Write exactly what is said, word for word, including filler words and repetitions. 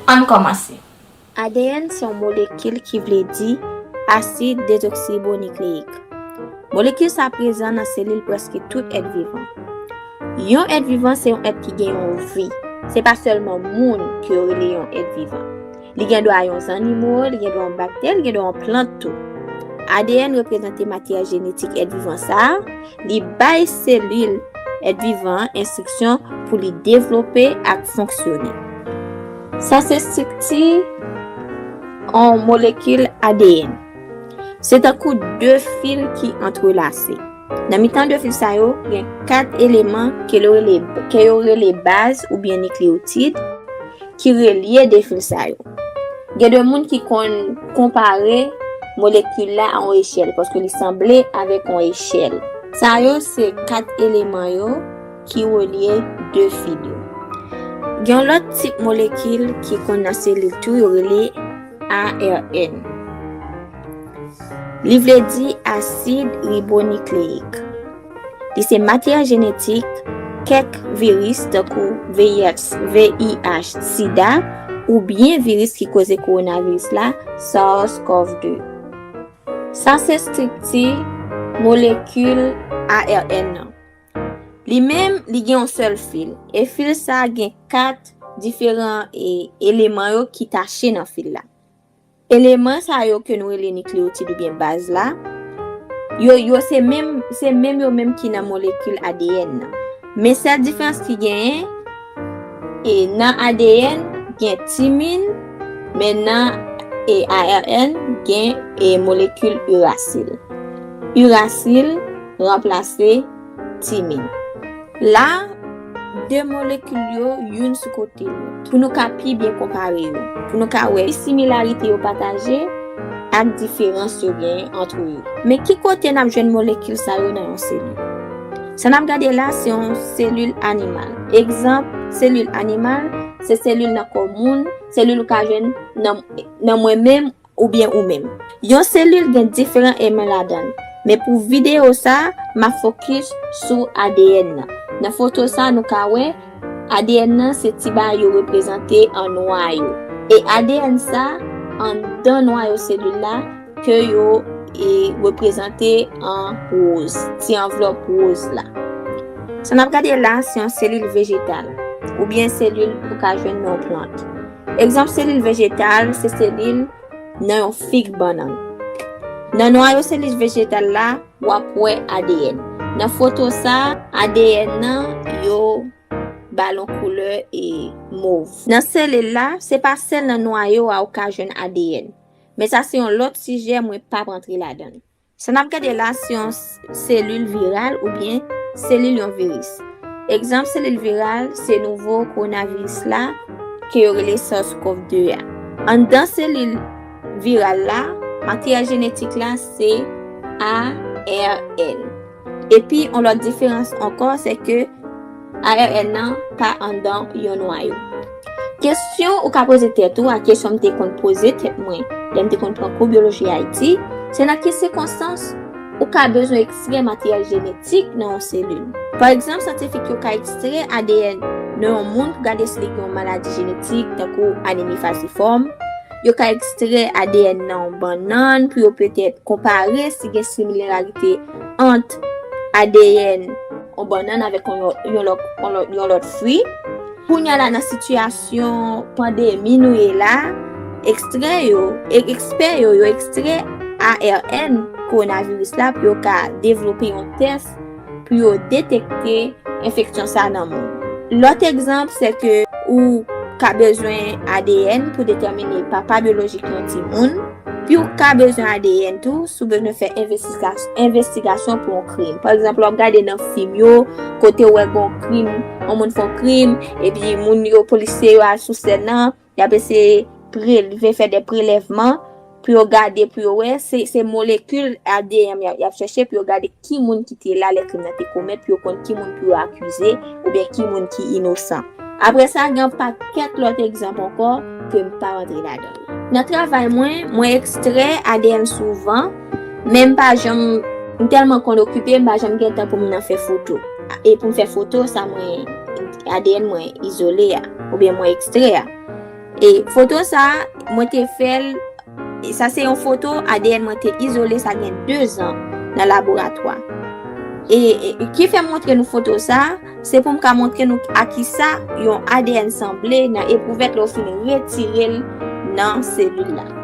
Ann kòmanse. A D N se yon molekil ki vle di asid dezoksiribonukleyik. Molekil sa prezan nan selil prèske tout èt vivan. Yon èt vivan se yon èt ki gen yon vi. Se pa sèlman moun ke yo rele yon èt vivan. Li gen dwa yon zannimo, li gen dwa yon baktè, li gen dwa yon plant tou. A D N reprezante matyè jenetik èt vivan sa a, li bay selil èt vivan an enstriksyon pou li devlope ak fonksyone. Sa se estrikti yon molekil A D N. Se tankou de fil ki antrelase. Nan mitan de fil sa yo, gen kat eleman ke yo rele, ke yo rele baz oubyen nikleyotid ki relye de fil sa yo. Gen de moun ki konn konpare molekil la a yon echèl, paske li sanble avèk yon echèl. Sa yo se kat eleman yo ki relye de fil yo. Gen yon lòt tip molekil ki konn nan selil tou, yo rele A R N. Li vle di asid ribonikleyik. Li se matyè jenetik kèk viris tankou V I H, V I H, sida, oubyen viris ki koze kowonaviris la, SARS-CoV de. Sa se estrikti molekil A R N nan. Li menm, li gen yon sèl fil. E fil sa a gen kat diferan, e, eleman yo ki tache nan fil la. Eleman sa yo ke nou rele nikleyotid oubyen baz la, yo, yo se menm, se menm yo menm ki nan molekil A D N nan. Men sèl diferans ki genyen, e nan A D N gen timin, men nan, e, A R N gen, e, molekil irasil. Irasil ranplase timin. La, de molekil yo youn sou kote lòt. Pou nou ka pi byen konpare yo, pou nou ka wè ki similarite yo pataje ak diferans yo genyen ant yo. Men ki kote n ap jwenn molekil sa yo nan yon selil? Sa n ap gade la se yon selil animal. Egzanp selil animal, se selil nan kò moun, selil ou ka jwenn nan, nan mwen menm oubyen ou menm. Yon selil gen diferan eleman ladan l, men pou videyo sa a, m ap fokis sou A D N nan. Nan foto sa a, nou ka wè A D N nan se ti bagay yo reprezante an nwayo. E A D N sa, anndan nwayo selil la, ke yo, e, reprezante an woz, ti anvlòp woz la. Sa n ap gade la, se yon selil vejetal, oubyen selil ou ka jwenn nan yon plant. Egzanp selil vejetal, se selil nan yon fig bannann. Nan nwayo selil vejetal la, w ap wè A D N. Nan foto sa, A D N nan, yo ba l yon koulè, e, mov. Nan selil la, se pa sèl nan nwayo a ou ka jwenn A D N. Men sa se yon lòt sijè, mwen p ap rantre ladan l. Sa n ap gade la se yon s-, selil viral oubyen selil yon viris. Egzanp selil viral se nouvo kowonaviris la ke yo rele SARS-CoV de a. Anndan selil viral la, materyèl jenetik la se A R N. Epi, yon lòt diferans ankò, se ke A R N nan pa anndan yon nwayo. Kesyon ou ka poze tèt ou a, kesyon m te konn poze tèt mwen lè m te konn pran kou byoloji Ayiti, se nan ki sikonstans ou ka bezwen ekstrè materyèl jenetik nan yon selil. Pa egzanp, syantifik yo ka ekstrè A D N nan yon moun pou gade si li gen yon maladi jenetik, tankou anemi falsifòm. Yo ka ekstrè A D N nan yon bannann pou yo petèt konpare si gen similarite ant A D N yon bannann avèk yon lòt, yon lòt, yon lòt, yon lòt fwi. Kounye a la, nan sitiyasyon pandemi nou ye la, ekstrè yo, e, ekspè yo, yo ekstrè A R N kowonaviris la pou yo ka devlope yon tès pou yo detekte enfeksyon sa nan moun. Lòt egzanp, se ke ou ka bezwen A D N pou detèmine papa byolojik yon timoun. Pi ou ka bezwen A D N tou si w bezwen fè envestiga-, envestigasyon pou yon krim. Pa egzanp, lè w ap gade nan fim yo, kote w wè gen yon krim, yon moun fè yon krim, epi moun yo, polisye yo al sou sèn nan, y ap eseye prelve, fè de prelèvman pou yo gade, pou yo wè, se, se molekil A D N y ap, y ap chèche pou yo gade ki moun ki te la lè krim nan te komèt, pou yo konn ki moun pou yo akize, oubyen ki moun ki inosan. Apre sa, gen yon pakèt lòt egzanp ankò ke m pa rantre ladan yo. Nan travay mwen, mwen ekstrè A D N souvan, men m pa janm, m tèlman konn okipe, m pa janm gen tan pou m nan fè foto. E pou m fè foto, sa mwen, A D N mwen izole a, oubyen mwen ekstrè a. E foto sa a, mwen te fè l, e sa se yon foto A D N mwen te izole, sa gen de zan nan laboratwa. E, e ki fè m montre nou foto sa a, se pou m ka montre nou a kisa yon A D N sanble nan eprouvèt lè w fin retire l nan selil la.